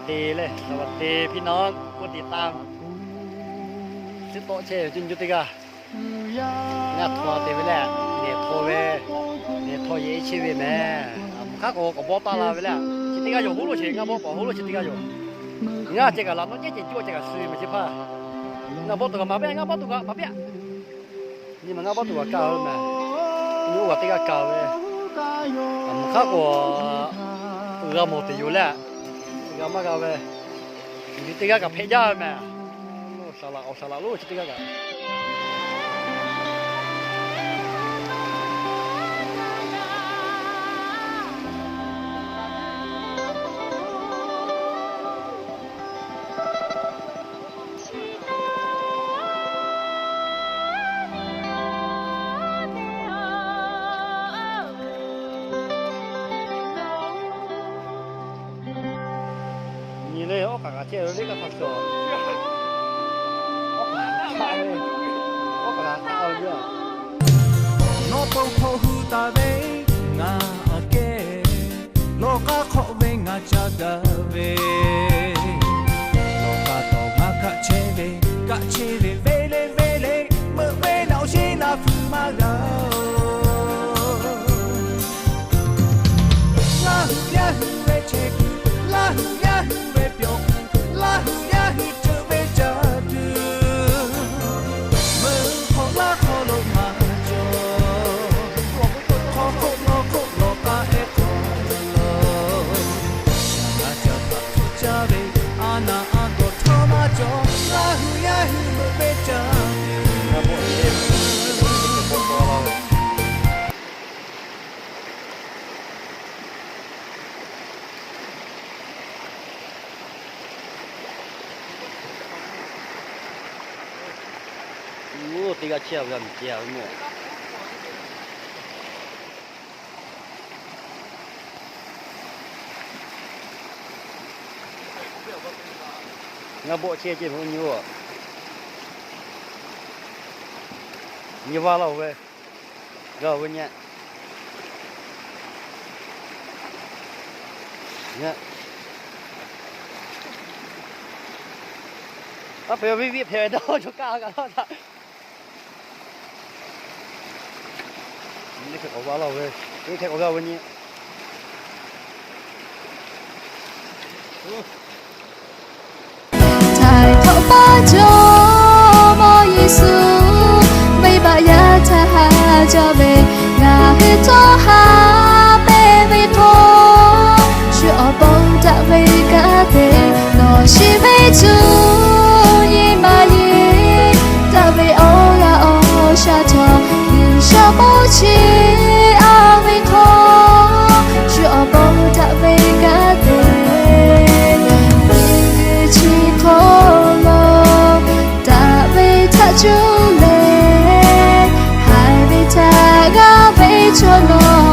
สวัสดีพี่น้องผู้ติดตาม tawˆ chehˇ ve cuˇ nyi teˇ g'aˇ. Ngaˇ htaw te ve lehˬ, nehˬ htaw ve, nehˬ htaw yehˬ chehˇ ve mehˬ. Mvuhˇ hk'aˇ k'o k'awꞈ bawˆ taˍ la ve lehˬ, chi teˇ g'aˇ yoˬ, hoˉ lo sheˍ, ngaˇ bawˆ paˍ hoˉ lo chi teˇ g'aˇ yoˬ. Ngaˇ ceh kaꞈ laꞈ nawˉ cehˉ ceh cawˇ ceh kaꞈ suh ve mehˬ chi hpaˇ. Ngaˇ bawˆ tuˬ kaꞈ maˍ piˇ, ngaˇ bawˆ tuˬ kaꞈ maˍ piˇ. Nyi ma ngaˇ bawˆ tuˬ kaꞈ kaˇ ve mehˬ. Nyi oˇ g'aˇ teˇ g'aˇ kaˇ ve. Mvuhˇ hk'aˇ k'o, g'a mawˬ te yoˬ lehˬ, g'a maˇ g'a ve. Nyi teˇ g'aˇ kaꞈ hpehꞈ jaˇ ve mehˬ. Saˍ laꞈ awˬ saˍ laꞈ lonˉ chi teˇ g'aˇ kaꞈ nyi le, oˇ kaꞈ kaꞈ chehˇ ve le, kaˇ hk'a shuˍ. Oˇ kaꞈ kaꞈ ve, oˇ kaꞈ kaꞈ kaˇ ve yoˬ. Nawˬ pon hk'aw hui taˍ ve ngaˬ aꞈ kehˉ, lawˬ k'aˇ hk'awꞈ ve ngaˬ ca gaˬ ve, lawˬ k'aˇ tawˍ maˇ kaˆ chehˇ ve, kaˆ chehˇ ve venˇ le venˇ le, meuꞈ ve naꞈ awˬ sheˉ naꞈ fui maˇ g'a-oˬ. Laˇ hui yaˇ hui ve chehˇ kuiˬ, Laˇ hui yaˇ hui ve pyawˬ kuiˬ, Laˇ hui yaˇ hui ceuˬ ve caˇ tuˬ, meuꞈ hk'awꞈ laˇ hk'aw lo maˇ cawˬ. Hk'aw hk'oˆ lawˬ hk'oˆ lawˬ k'aˇ ehˉ hk'aw lo, shaˍ laꞈ ca htaꞈ hpfuhˆ caˇ ve, a naˍ a dawˬ htawˇ maˇ cawˬ. Laˇ hui yaˇ hui meuꞈ ve caˇ tuˬ, teˇ g'aˇ chehˇ a ve g'a miˬ ce a ve mawˬ. Ngaˇ bawˆ chehˇ ceh ve oˇ nyi-oˬ. Nyi vaˇ laˇ-oˬ ve, g'a-oˬ ve nyi. Aˉ hpehꞈ ve viˇ hpehꞈ ve dawˇ cawˬ kaˇ kaꞈ laˇ taꞈ. Teˇ hk'e k'awꞈ g'a laˇ-oˬ ve, teˇ hk'e k'awꞈ g'a ve nyi. Htaiˍ hk'awꞈ paˇ Jawˇmawˇ Yeˍsuˆ, venˇbaˆ yaˇ htaˇ haˉ jaˇ ve, ngaˬ hui htawˇ haˉ pehˇ ve hk'aw, shu awˬ bon daꞈ ve kanˉ te, nawˬ shiˍ ve cuˇ yiˍ maˇ yiˍ, daꞈ ve awˬ g'aˇ awˬ shaˍ htawˇ, G'uiˬsha mawˇ chi a ve hk'aw, shu awˬ bon daꞈ ve kanˉ te, miˬguiˬ chi hk'aw lo daꞈ ve htaꞈ cuˇ leh, haiˬ ve htaꞈ g'a ve chaw nawˬ